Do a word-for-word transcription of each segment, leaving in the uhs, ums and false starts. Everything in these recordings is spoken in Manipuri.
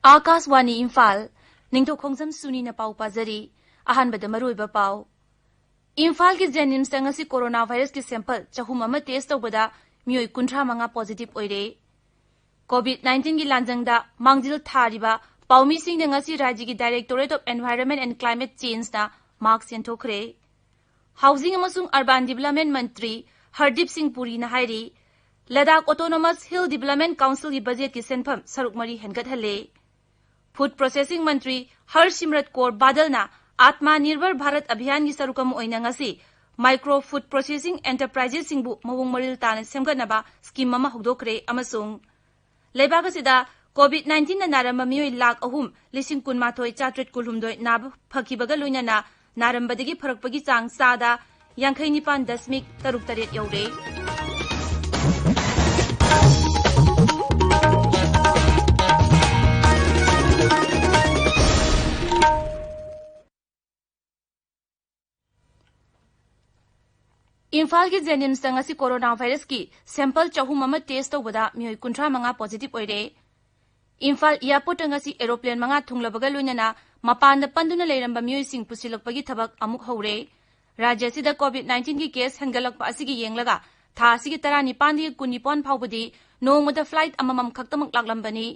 ꯑꯥꯀꯥꯁꯋꯥꯅꯤ ꯏꯝꯐꯥꯜ, ꯅꯤꯡꯊꯧ ꯈꯣꯡꯖꯝ ꯁꯨꯅꯤꯅ ꯄꯥꯎ ꯄꯥꯖꯔꯤ꯫ ꯑꯍꯥꯟꯕꯗ ꯃꯔꯨꯑꯣꯏꯕ ꯄꯥꯎ꯫ ꯏꯝꯐꯥꯜꯒꯤ JNIMSꯇ ꯉꯁꯤ ꯀꯣꯔꯣꯅꯥ ꯚꯥꯏꯔꯁꯀꯤ ꯁꯦꯝꯄꯜ ꯆꯍꯨꯝ ꯑꯃ ꯇꯦꯁ ꯇꯧꯕꯗ ꯃꯤꯑꯣꯏ ꯀꯨꯟꯊ꯭ꯔꯥ ꯃꯉꯥ ꯄꯣꯖꯤꯇꯤꯚ ꯑꯣꯏꯔꯦ꯫ COVID-19ꯒꯤ ꯂꯥꯟꯖꯪꯗ ꯃꯥꯡꯖꯤꯜ ꯊꯥꯔꯤꯕ ꯄꯥꯎꯃꯤꯁꯤꯡꯅ ꯉꯁꯤ ꯔꯥꯖ꯭ꯌꯒꯤ Directorate of Environment and Climate Changeꯅ ꯃꯥꯔꯛꯁ ꯌꯦꯟꯊꯣꯛꯈ꯭ꯔꯦ꯫ ꯍꯥꯎꯖꯤꯡ ꯑꯃꯁꯨꯡ ꯑꯔꯕꯥꯟ ꯗꯤꯕꯦꯂꯞꯃꯦꯟ ꯃꯟꯇ꯭ꯔꯤ ꯍꯔꯗꯤꯞ ꯁꯤꯡ ꯄꯨꯔꯤꯅ ꯍꯥꯏꯔꯤ, ꯂꯗꯥꯈ ꯑꯣꯇꯣꯅꯣꯃꯁ ꯍꯤꯜ ꯗꯤꯕꯦꯂꯞꯃꯦꯟ ꯀꯥꯎꯟꯁꯤꯜꯒꯤ ꯕꯖꯦꯠꯀꯤ ꯁꯦꯟꯐꯝ ꯁꯔꯨꯛ ꯃꯔꯤ ꯍꯦꯟꯒꯠꯍꯜꯂꯦ꯫ ꯐꯨꯗ ꯄ꯭ꯔꯣꯁꯦꯁꯤꯡ ꯃꯟꯇ꯭ꯔꯤ ꯍꯔꯁꯤꯝꯔꯠ ꯀꯧꯔ ꯕꯥꯗꯜꯅ ꯑꯥꯠꯃ ꯅꯤꯔꯚꯔ ꯚꯥꯔꯠ ꯑꯚꯤꯌꯥꯟꯒꯤ ꯁꯔꯨꯛ ꯑꯃ ꯑꯣꯏꯅ ꯉꯁꯤ ꯃꯥꯏꯀ꯭ꯔꯣ ꯐꯨꯗ ꯄ꯭ꯔꯣꯁꯦꯁꯤꯡ ꯑꯦꯟꯇꯔꯄ꯭ꯔꯥꯏꯖꯦꯁꯁꯤꯡꯕꯨ ꯃꯑꯣꯡ ꯃꯔꯤꯜ ꯇꯥꯅ ꯁꯦꯝꯒꯠꯅꯕ ꯁ꯭ꯀꯤꯝ ꯑꯃ ꯍꯧꯗꯣꯛꯈ꯭ꯔꯦ ꯑꯃꯁꯨꯡ ꯂꯩꯕꯥꯛ ꯑꯁꯤꯗ COVID-19ꯅ ꯅꯥꯔꯝꯕ ꯃꯤꯑꯣꯏ ꯂꯥꯈ ꯑꯍꯨꯝ ꯂꯤꯁꯤꯡ ꯀꯨꯟꯃꯥꯊꯣꯏ ꯆꯥꯇ꯭ꯔꯦꯠ ꯀꯨꯟꯍꯨꯝꯗꯣꯏ ꯅꯥꯕ ꯐꯈꯤꯕꯒ ꯂꯣꯏꯅꯅ ꯅꯥꯔꯝꯕꯗꯒꯤ ꯐꯔꯛꯄꯒꯤ ꯆꯥꯡ ꯆꯥꯗ ꯌꯥꯡꯈꯩ ꯅꯤꯄꯥꯟ ꯗꯁꯃꯤꯛ ꯇꯔꯨꯛ ꯇꯔꯦꯠ ꯌꯧꯔꯦ꯫ ꯏꯝꯐꯥꯜꯒꯤ JNIMSꯇ ꯉꯁꯤ ꯀꯣꯔꯣꯅꯥ ꯚꯥꯏꯔꯁꯀꯤ ꯁꯦꯝꯄꯜ ꯆꯍꯨꯝ ꯑꯃ ꯇꯦꯁ ꯇꯧꯕꯗ ꯃꯤꯑꯣꯏ ꯀꯨꯟꯊ꯭ꯔꯥ ꯃꯉꯥ ꯄꯣꯖꯤꯇꯤꯚ ꯑꯣꯏꯔꯦ꯫ ꯏꯝꯐꯥꯜ ꯑꯦꯌꯔꯄꯣꯔꯠꯇ ꯉꯁꯤ ꯑꯦꯔꯣꯄ꯭ꯂꯦꯟ ꯃꯉꯥ ꯊꯨꯡꯂꯕꯒ ꯂꯣꯏꯅꯅ ꯃꯄꯥꯟꯗ ꯄꯟꯗꯨꯅ ꯂꯩꯔꯝꯕ ꯃꯤꯑꯣꯏꯁꯤꯡ ꯄꯨꯁꯤꯜꯂꯛꯄꯒꯤ ꯊꯕꯛ ꯑꯃꯨꯛ ꯍꯧꯔꯦ꯫ ꯔꯥꯖ꯭ꯌ ꯑꯁꯤꯗ COVID-19ꯒꯤ ꯀꯦꯁ ꯍꯦꯟꯒꯠꯂꯛꯄ ꯑꯁꯤꯒꯤ ꯌꯦꯡꯂꯒ ꯊꯥ ꯑꯁꯤꯒꯤ ꯇꯔꯥꯅꯤꯄꯥꯟꯗꯒꯤ ꯀꯨꯟꯅꯤꯄꯥꯟ ꯐꯥꯎꯕꯗꯤ ꯅꯣꯡꯃꯗ ꯐ꯭ꯂꯥꯏꯠ ꯑꯃꯃꯝ ꯈꯛꯇꯃꯛ ꯂꯥꯛꯂꯝꯕꯅꯤ꯫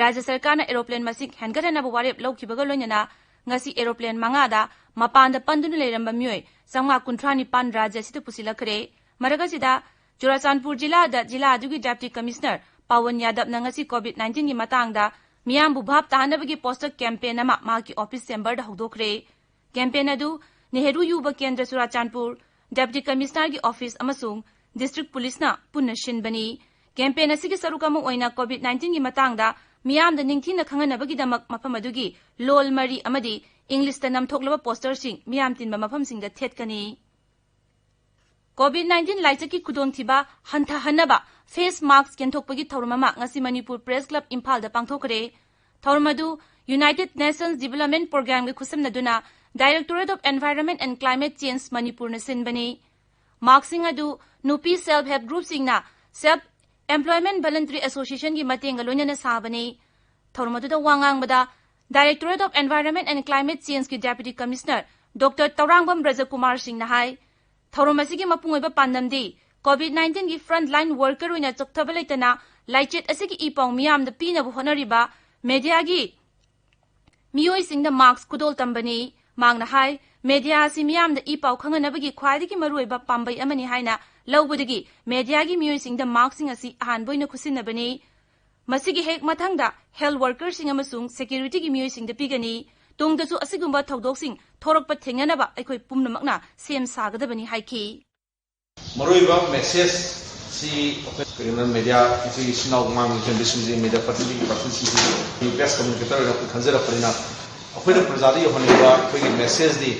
ꯔꯥꯖ꯭ꯌ ꯁꯔꯀꯥꯔꯅ ꯑꯦꯔꯣꯄ꯭ꯂꯦꯟ ꯃꯁꯤꯡ ꯍꯦꯟꯒꯠꯍꯟꯅꯕ ꯋꯥꯔꯦꯞ ꯂꯧꯈꯤꯕꯒ ꯂꯣꯏꯅꯅ ꯉꯁꯤ ꯑꯦꯔꯣꯄ꯭ꯂꯦꯟ ꯃꯉꯥꯗ ꯃꯄꯥꯟꯗ ꯄꯟꯗꯨꯅ ꯂꯩꯔꯝꯕ ꯃꯤꯑꯣꯏ ꯆꯥꯝꯃꯉꯥ ꯀꯨꯟꯊ꯭ꯔꯥ ꯅꯤꯄꯥꯟ ꯔꯥꯖ꯭ꯌ ꯑꯁꯤꯗ ꯄꯨꯁꯤꯜꯂꯛꯈ꯭ꯔꯦ꯫ ꯃꯔꯛ ꯑꯁꯤꯗ ꯆꯨꯔꯥꯆꯥꯟꯄꯨꯔ ꯖꯤꯂꯥꯗ ꯖꯤꯂꯥ ꯑꯗꯨꯒꯤ ꯗꯦꯄ꯭ꯌꯨꯇꯤ ꯀꯃꯤꯁꯅꯔ ꯄꯥꯋꯟ ꯌꯥꯗꯕꯅ ꯉꯁꯤ COVID-19ꯒꯤ ꯃꯇꯥꯡꯗ ꯃꯤꯌꯥꯝꯕꯨ ꯚꯥꯞ ꯇꯥꯍꯟꯅꯕꯒꯤ ꯄꯣꯁꯇꯔ ꯀꯦꯝꯄꯦꯟ ꯑꯃ ꯃꯍꯥꯛꯀꯤ ꯑꯣꯐꯤꯁ ꯆꯦꯝꯕꯔꯗ ꯍꯧꯗꯣꯛꯈ꯭ꯔꯦ꯫ ꯀꯦꯝꯄꯦꯟ ꯑꯗꯨ ꯅꯦꯍꯔꯨ ꯌꯨꯕ ꯀꯦꯟꯗ꯭ꯔ ꯆꯨꯔꯥꯆꯥꯟꯄꯨꯔ, ꯗꯦꯄ꯭ꯌꯨꯇꯤ ꯀꯃꯤꯁꯅꯔꯒꯤ ꯑꯣꯐꯤꯁ ꯑꯃꯁꯨꯡ ꯗꯤꯁꯇ꯭ꯔꯤꯛ ꯄꯨꯂꯤꯁꯅ ꯄꯨꯟꯅ ꯁꯤꯟꯕꯅꯤ꯫ ꯀꯦꯝꯄꯦꯟ ꯑꯁꯤꯒꯤ ꯁꯔꯨꯛ ꯑꯃ ꯑꯣꯏꯅ COVID-19ꯒꯤ ꯃꯇꯥꯡꯗ ꯃꯤꯌꯥꯝꯗ ꯅꯤꯡꯊꯤꯅ ꯈꯪꯍꯟꯅꯕꯒꯤꯗꯃꯛ ꯃꯐꯝ ꯑꯗꯨꯒꯤ ꯂꯣꯜ ꯃꯔꯤ ꯑꯃꯗꯤ ꯏꯪꯂꯤꯁꯇ ꯅꯝꯊꯣꯛꯂꯕ ꯄꯣꯁꯇꯔꯁꯤꯡ ꯃꯤꯌꯥꯝ ꯇꯤꯟꯕ ꯃꯐꯝꯁꯤꯡꯗ ꯊꯦꯠꯀꯅꯤ꯫ COVID-19 ꯂꯥꯏꯆꯠꯀꯤ ꯈꯨꯗꯣꯡꯊꯤꯕ ꯍꯟꯊꯍꯟꯅꯕ ꯐꯦꯁ ꯃꯥꯁꯛ ꯌꯦꯟꯊꯣꯛꯄꯒꯤ ꯊꯧꯔꯝ ꯑꯃ ꯉꯁꯤ ꯃꯅꯤꯄꯨꯔ ꯄ꯭ꯔꯦꯁ ꯀ꯭ꯂꯕ ꯏꯝꯐꯥꯜꯗ ꯄꯥꯡꯊꯣꯛꯈ꯭ꯔꯦ꯫ ꯊꯧꯔꯝ ꯑꯗꯨ United Nations Development Programꯒ ꯈꯨꯠꯁꯝꯅꯗꯨꯅ Directorate of Environment and Climate Change ꯃꯅꯤꯄꯨꯔꯅ ꯁꯤꯟꯕꯅꯤ꯫ ꯃꯥꯁꯛꯁꯤꯡ ꯑꯗꯨ ꯅꯨꯄꯤ ꯁꯦꯜꯐ ꯍꯦꯜꯞ ꯒ꯭ꯔꯨꯞꯁꯤꯡꯅ Self Employment Voluntary Associationꯒꯤ ꯃꯇꯦꯡꯒ ꯂꯣꯏꯅꯅ ꯁꯥꯕꯅꯤ꯫ ꯊꯧꯔꯝ ꯑꯗꯨꯗ ꯋꯥ ꯉꯥꯡꯕꯗ Directorate of Environment and Climate Change ꯀꯤ Deputy Commissioner Doctor ꯇꯧꯔꯥꯡꯕꯝ ꯕ꯭ꯔꯖꯀꯨꯃꯥꯔ ꯁꯤꯡꯅ ꯍꯥꯏ, ꯊꯧꯔꯝ ꯑꯁꯤꯒꯤ ꯃꯄꯨꯡ ꯑꯣꯏꯕ ꯄꯥꯟꯗꯝꯗꯤ COVID nineteen ꯒꯤ frontline worker ꯑꯣꯏꯅ ꯆꯣꯛꯊꯕ ꯂꯩꯇꯅ ꯂꯥꯏꯆꯠ ꯑꯁꯤꯒꯤ ꯏ ꯄꯥꯎ ꯃꯤꯌꯥꯝꯗ ꯄꯤꯅꯕ ꯍꯣꯠꯅꯔꯤꯕ mediaꯒꯤ ꯃꯤꯑꯣꯏꯁꯤꯡꯗ mask ꯈꯨꯗꯣꯜ ꯇꯝꯕꯅꯤ꯫ ꯃꯍꯥꯛꯅ ꯍꯥꯏ, media ꯑꯁꯤ ꯃꯤꯌꯥꯝꯗ ꯏ ꯄꯥꯎ ꯈꯪꯍꯟꯅꯕꯒꯤ ꯈ꯭ꯋꯥꯏꯗꯒꯤ ꯃꯔꯨꯑꯣꯏꯕ ꯄꯥꯝꯕꯩ ꯑꯃꯅꯤ ꯍꯥꯏꯅ ꯂꯧꯕꯗꯒꯤ mediaꯒꯤ ꯃꯤꯑꯣꯏꯁꯤꯡꯗ maskꯁꯤꯡ ꯑꯁꯤ ꯑꯍꯥꯟꯕ ꯑꯣꯏꯅ ꯈꯨꯠꯁꯤꯟꯅꯕꯅꯤ꯫ ꯃꯁꯤꯒꯤ ꯍꯦꯛ ꯃꯊꯪꯗ health workerꯁꯤꯡ ꯑꯃꯁꯨꯡ securityꯒꯤ ꯃꯤꯑꯣꯏꯁꯤꯡꯗ ꯄꯤꯒꯅꯤ꯫ ꯇꯨꯡꯗꯁꯨ ꯑꯁꯤꯒꯨꯝꯕ ꯊꯧꯗꯣꯛꯁꯤꯡ ꯊꯣꯔꯛꯄ ꯊꯦꯡꯅꯅꯕ ꯑꯩꯈꯣꯏ ꯄꯨꯝꯅꯃꯛꯅ ꯁꯦꯝ ꯁꯥꯒꯗꯕꯅꯤ ꯍꯥꯏꯈꯤ꯫ ꯃꯔꯨꯑꯣꯏꯕ message ꯁꯤ ꯑꯩꯈꯣꯏ ꯀꯩꯅꯣ media ꯏꯆꯤꯜ ꯏꯅꯥꯎ ꯑꯉꯥꯡ ꯌꯨꯝꯕꯤꯁꯤꯡꯁꯤ media ꯄꯥꯔꯇꯤꯒꯤ ꯄꯥꯔꯇꯤꯁꯤꯡꯁꯤ press communicator ꯑꯣꯏꯅ ꯑꯩꯈꯣꯏ ꯈꯟꯖꯔꯛꯄꯅꯤꯅ ꯑꯩꯈꯣꯏꯅ ꯄ꯭ꯔꯖꯥꯗ ꯌꯧꯍꯟꯅꯤꯡꯕ ꯑꯩꯈꯣꯏꯒꯤ messageꯗꯤ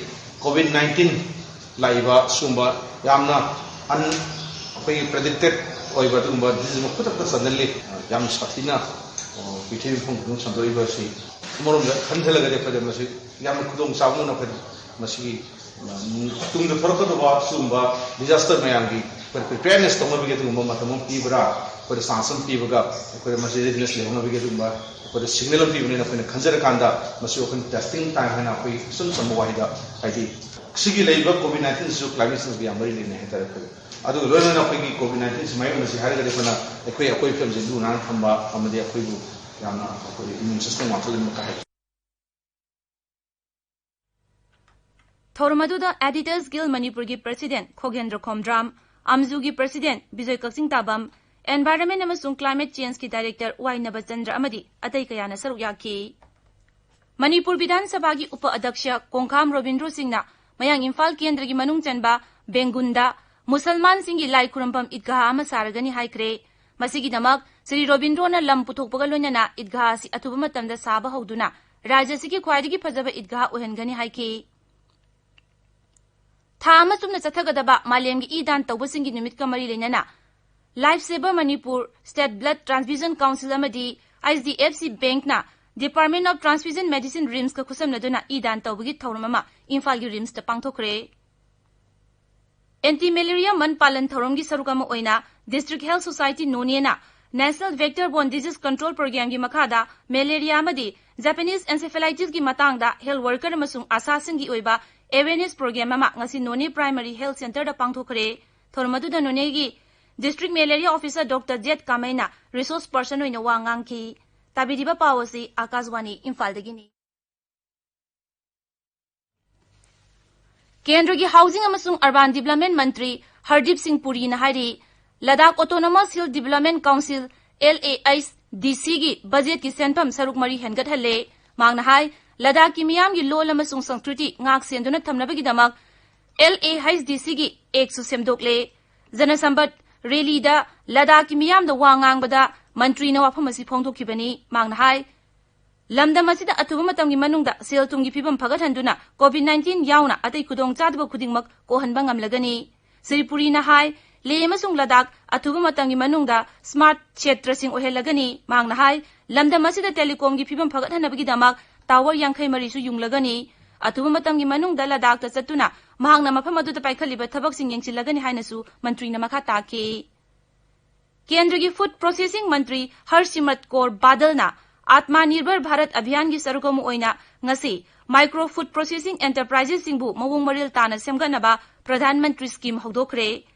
COVID nineteen ꯂꯥꯛꯏꯕ ꯁꯤꯒꯨꯝꯕ ꯌꯥꯝꯅ ꯑꯟ ꯑꯩꯈꯣꯏꯒꯤ predicted ꯑꯣꯏꯕ ꯑꯗꯨꯒꯨꯝꯕ disease ꯑꯃ ꯈꯨꯗꯛꯇ suddenly ꯌꯥꯝ ꯁꯥꯊꯤꯅ ꯑ, ꯄ꯭ꯔꯤꯊꯤꯕꯤ ꯃꯐꯝ ꯈꯨꯗꯤꯡꯃꯛ ꯁꯟꯗꯣꯛꯏꯕ ꯑꯁꯤ ꯑꯃꯔꯣꯝꯗ ꯈꯟꯖꯤꯜꯂꯒꯗꯤ ꯑꯩꯈꯣꯏꯗ ꯃꯁꯤ ꯌꯥꯝꯅ ꯈꯨꯗꯣꯡ ꯆꯥꯕꯅ ꯑꯩꯈꯣꯏꯗ ꯃꯁꯤꯒꯤ ꯎꯝ, ꯇꯨꯡꯗ ꯊꯣꯔꯛꯀꯗꯕ ꯁꯤꯒꯨꯝꯕ disaster ꯃꯌꯥꯝꯒꯤ ꯑꯩꯈꯣꯏ preparedness ꯇꯧꯅꯕꯒꯤ ꯑꯗꯨꯒꯨꯝꯕ ꯃꯇꯝ ꯑꯃ ꯄꯤꯕ꯭ꯔꯥ, ꯑꯩꯈꯣꯏꯗ chance ꯑꯃ ꯄꯤꯕꯒ ꯑꯩꯈꯣꯏꯗ ꯃꯁꯤ readiness ꯂꯩꯍꯧꯅꯕꯒꯤ ꯑꯗꯨꯒꯨꯝꯕ ꯑꯩꯈꯣꯏꯗ signal ꯑꯃ ꯄꯤꯕꯅꯤꯅ ꯑꯩꯈꯣꯏꯅ ꯈꯟꯖꯔꯀꯥꯟꯗ ꯃꯁꯤ ꯑꯩꯈꯣꯏꯅ testing time ꯍꯥꯏꯅ ꯑꯩꯈꯣꯏ ꯏꯆꯝ ꯆꯝꯕ ꯋꯥꯍꯩꯗ ꯍꯥꯏꯗꯤ ꯁꯤꯒꯤ ꯂꯩꯔꯤꯕ COVID nineteen ꯁꯤꯁꯨ climate change ꯒ ꯌꯥꯝ ꯃꯔꯤ ꯂꯩꯅꯩ ꯍꯥꯏꯇꯥꯔꯦ꯫ ꯑꯩꯈꯣꯏ ꯑꯗꯨꯒ ꯂꯣꯏꯅꯅ ꯑꯩꯈꯣꯏꯒꯤ COVID nineteen ꯁꯤ ꯃꯥꯌꯣꯛꯅꯁꯤ ꯍꯥꯏꯔꯒꯗꯤ ꯑꯩꯈꯣꯏꯅ ꯑꯩꯈꯣꯏ ꯑꯀꯣꯏꯕ ꯐꯤꯕꯝꯁꯤ ꯂꯨ ꯅꯥꯟꯅ ꯊꯝꯕ ꯑꯃꯗꯤ ꯑꯩꯈꯣꯏꯕꯨ ꯌꯥꯝꯅ ꯑꯩꯈꯣꯏ immune system ꯋꯥꯡꯈꯠꯍꯟꯕ ꯀꯥꯏ ꯊꯧꯔꯝ ꯑꯗꯨꯗ Editors Guild ꯃꯅꯤꯄꯨꯔꯒꯤ President ꯈꯣꯒꯦꯟꯗ꯭ꯔ ꯈꯣꯝꯗ꯭ꯔꯥꯝ, ꯑꯝꯖꯨꯒꯤ President ꯕꯤꯖꯣꯏ ꯀꯛꯆꯤꯡ ꯇꯥꯕꯝ, Environment ꯑꯃꯁꯨꯡ Climate Change ꯀꯤ Director ꯋꯥꯏ ꯅꯕꯆꯟꯗ꯭ꯔ ꯑꯃꯗꯤ ꯑꯇꯩ ꯀꯌꯥꯅ ꯁꯔꯨꯛ ꯌꯥꯈꯤ꯫ ꯃꯅꯤꯄꯨꯔ ꯕꯤꯙꯥꯟ ꯁꯚꯥꯒꯤ ꯎꯄ ꯑꯗꯛꯁ꯭ꯌ ꯀꯣꯡꯈꯥꯝ ꯔꯣꯕꯤꯟꯗ꯭ꯔꯣ ꯁꯤꯡꯅ ꯃꯌꯥꯡ ꯏꯝꯐꯥꯜ ꯀꯦꯟꯗ꯭ꯔꯒꯤ ꯃꯅꯨꯡ ꯆꯟꯕ ꯕꯦꯡꯒꯨꯟꯗ ꯃꯨꯁꯜꯃꯥꯟꯁꯤꯡꯒꯤ ꯂꯥꯏ ꯈꯨꯔꯨꯝꯐꯝ ꯏꯗꯒꯥꯍ ꯑꯃ ꯁꯥꯔꯒꯅꯤ ꯍꯥꯏꯈ꯭ꯔꯦ꯫ ꯃꯁꯤꯒꯤꯗꯃꯛ ꯁ꯭ꯔꯤ ꯔꯣꯕꯤꯟꯗ꯭ꯔꯣꯅ ꯂꯝ ꯄꯨꯊꯣꯛꯄꯒ ꯂꯣꯏꯅꯅ ꯏꯗꯒꯥꯍ ꯑꯁꯤ ꯑꯊꯨꯕ ꯃꯇꯝꯗ ꯁꯥꯕ ꯍꯧꯗꯨꯅ ꯔꯥꯖ꯭ꯌ ꯑꯁꯤꯒꯤ ꯈ꯭ꯋꯥꯏꯗꯒꯤ ꯐꯖꯕ ꯏꯗꯒꯥꯍ ꯑꯣꯏꯍꯟꯒꯅꯤ ꯍꯥꯏꯈꯤ꯫ ꯊꯥ ꯑꯃ ꯆꯨꯞꯅ ꯆꯠꯊꯒꯗꯕ ꯃꯥꯂꯦꯝꯒꯤ ꯏ ꯗꯥꯟ ꯇꯧꯕꯁꯤꯡꯒꯤ ꯅꯨꯃꯤꯠꯀ ꯃꯔꯤ ꯂꯩꯅꯅ Life Saver Manipur, State Blood Transfusion Council ꯑꯃꯗꯤ H D F C Bank ꯅ Department of Transfusion Medicine, RIMS ꯀ ꯈꯨꯠꯁꯝꯅꯗꯨꯅ ꯏ ꯗꯥꯟ ꯇꯧꯕꯒꯤ ꯊꯧꯔꯝ ꯑꯃ ꯏꯝꯐꯥꯜꯒꯤ RIMS ꯇ ꯄꯥꯡꯊꯣꯛꯈ꯭ꯔꯦ꯫ Anti Malaria ꯃꯟ ꯄꯥꯂꯟ ꯊꯧꯔꯝꯒꯤ ꯁꯔꯨꯛ ꯑꯃ ꯑꯣꯏꯅ District Health Society ꯅꯣꯅꯦꯅ National Vector Borne Disease Control Programꯒꯤ ꯃꯈꯥꯗ malaria ꯑꯃꯗꯤ Japanese encephalitisꯀꯤ ꯃꯇꯥꯡꯗ health worker ꯑꯃꯁꯨꯡ ꯑꯁꯥꯁꯤꯡꯒꯤ ꯑꯣꯏꯕ awareness program ꯑꯃ ꯉꯁꯤ ꯅꯣꯅꯦ Primary Health Centreꯗ ꯄꯥꯡꯊꯣꯛꯈ꯭ꯔꯦ꯫ ꯊꯧꯔꯝ ꯑꯗꯨꯗ ꯅꯣꯅꯦꯒꯤ District Malaria Officer Doctor Jet ꯀꯥꯃꯩꯅ resource person ꯑꯣꯏꯅ ꯋꯥ ꯉꯥꯡꯈꯤ꯫ ꯇꯥꯕꯤꯔꯤꯕ ꯄꯥꯎ ꯑꯁꯤ ꯑꯥꯀꯥꯁꯕꯥꯅꯤ ꯏꯝꯐꯥꯜꯗꯒꯤꯅꯤ꯫ ꯀꯦꯟꯗ꯭ꯔꯒꯤ Housing ꯑꯃꯁꯨꯡ Urban Development ꯃꯟꯇ꯭ꯔꯤ ꯍꯔꯗꯤꯞ ꯁꯤꯡ ꯄꯨꯔꯤꯅ ꯍꯥꯏꯔꯤ, Ladakh Autonomous Hill Development Council, LAHDCꯒꯤ budgetꯀꯤ ꯁꯦꯟꯐꯝ ꯁꯔꯨꯛ ꯃꯔꯤ ꯍꯦꯟꯒꯠꯍꯜꯂꯦ꯫ ꯃꯍꯥꯛꯅ ꯍꯥꯏ, ꯂꯗꯥꯈꯀꯤ ꯃꯤꯌꯥꯝꯒꯤ ꯂꯣꯜ ꯑꯃꯁꯨꯡ ꯁꯪꯁꯀ꯭ꯔꯤꯇꯤ ꯉꯥꯛ ꯁꯦꯟꯗꯨꯅ ꯊꯝꯅꯕꯒꯤꯗꯃꯛ LAHDCꯒꯤ actꯁꯨ ꯁꯦꯝꯗꯣꯛꯂꯦ꯫ ꯖꯅꯁꯝꯕꯠ rallyꯗ ꯂꯗꯥꯈꯀꯤ ꯃꯤꯌꯥꯝꯗ ꯋꯥ ꯉꯥꯡꯕꯗ ꯃꯟꯇ꯭ꯔꯤꯅ ꯋꯥꯐꯝ ꯑꯁꯤ ꯐꯣꯡꯗꯣꯛꯈꯤꯕꯅꯤ꯫ ꯃꯍꯥꯛꯅ ꯍꯥꯏ, ꯂꯝꯗꯝ ꯑꯁꯤꯗ ꯑꯊꯨꯕ ꯃꯇꯝꯒꯤ ꯃꯅꯨꯡꯗ ꯁꯦꯜ ꯊꯨꯝꯒꯤ ꯐꯤꯕꯝ ꯐꯒꯠꯍꯟꯗꯨꯅ COVID nineteen ꯌꯥꯎꯅ ꯑꯇꯩ ꯈꯨꯗꯣꯡꯆꯥꯗꯕ ꯈꯨꯗꯤꯡꯃꯛ ꯀꯣꯛꯍꯟꯕ ꯉꯝꯂꯒꯅꯤ꯫ ꯁ꯭ꯔꯤ ꯄꯨꯔꯤꯅ ꯍꯥꯏ, ꯂꯦꯍ ꯑꯃꯁꯨꯡ ꯂꯗꯥꯈ ꯑꯊꯨꯕ ꯃꯇꯝꯒꯤ ꯃꯅꯨꯡꯗ smart ꯁꯦꯇ꯭ꯔꯁꯤꯡ ꯑꯣꯏꯍꯜꯂꯒꯅꯤ꯫ ꯃꯍꯥꯛꯅ ꯍꯥꯏ, ꯂꯝꯗꯝ ꯑꯁꯤꯗ telecomꯒꯤ ꯐꯤꯕꯝ ꯐꯒꯠꯍꯟꯅꯕꯒꯤꯗꯃꯛ tower ꯌꯥꯡꯈꯩ ꯃꯔꯤꯁꯨ ꯌꯨꯡꯂꯒꯅꯤ꯫ ꯑꯊꯨꯕ ꯃꯇꯝꯒꯤ ꯃꯅꯨꯡꯗ ꯂꯗꯥꯈꯇ ꯆꯠꯇꯨꯅ ꯃꯍꯥꯛꯅ ꯃꯐꯝ ꯑꯗꯨꯗ ꯄꯥꯏꯈꯠꯂꯤꯕ ꯊꯕꯛꯁꯤꯡ ꯌꯦꯡꯁꯤꯜꯂꯒꯅꯤ ꯍꯥꯏꯅꯁꯨ ꯃꯟꯇ꯭ꯔꯤꯅ ꯃꯈꯥ ꯇꯥꯈꯤ꯫ ꯀꯦꯟꯗ꯭ꯔꯒꯤ Food Processing ꯃꯟꯇ꯭ꯔꯤ ꯍꯔꯁꯤꯃꯔꯠ ꯀꯧꯔ ꯕꯥꯗꯜꯅ ꯑꯥꯇꯃꯥ ꯅꯤꯔꯚꯔ ꯚꯥꯔꯠ ꯑꯚꯤꯌꯥꯟꯒꯤ ꯁꯔꯨꯛ ꯑꯃ ꯑꯣꯏꯅ ꯉꯁꯤ micro food processing enterpriseꯁꯤꯡꯕꯨ ꯃꯑꯣꯡ ꯃꯔꯤꯜ ꯇꯥꯅ ꯁꯦꯝꯒꯠꯅꯕ ꯄ꯭ꯔꯙꯥꯟ ꯃꯟꯇ꯭ꯔꯤ scheme ꯍꯧꯗꯣꯛꯈ꯭ꯔꯦ꯫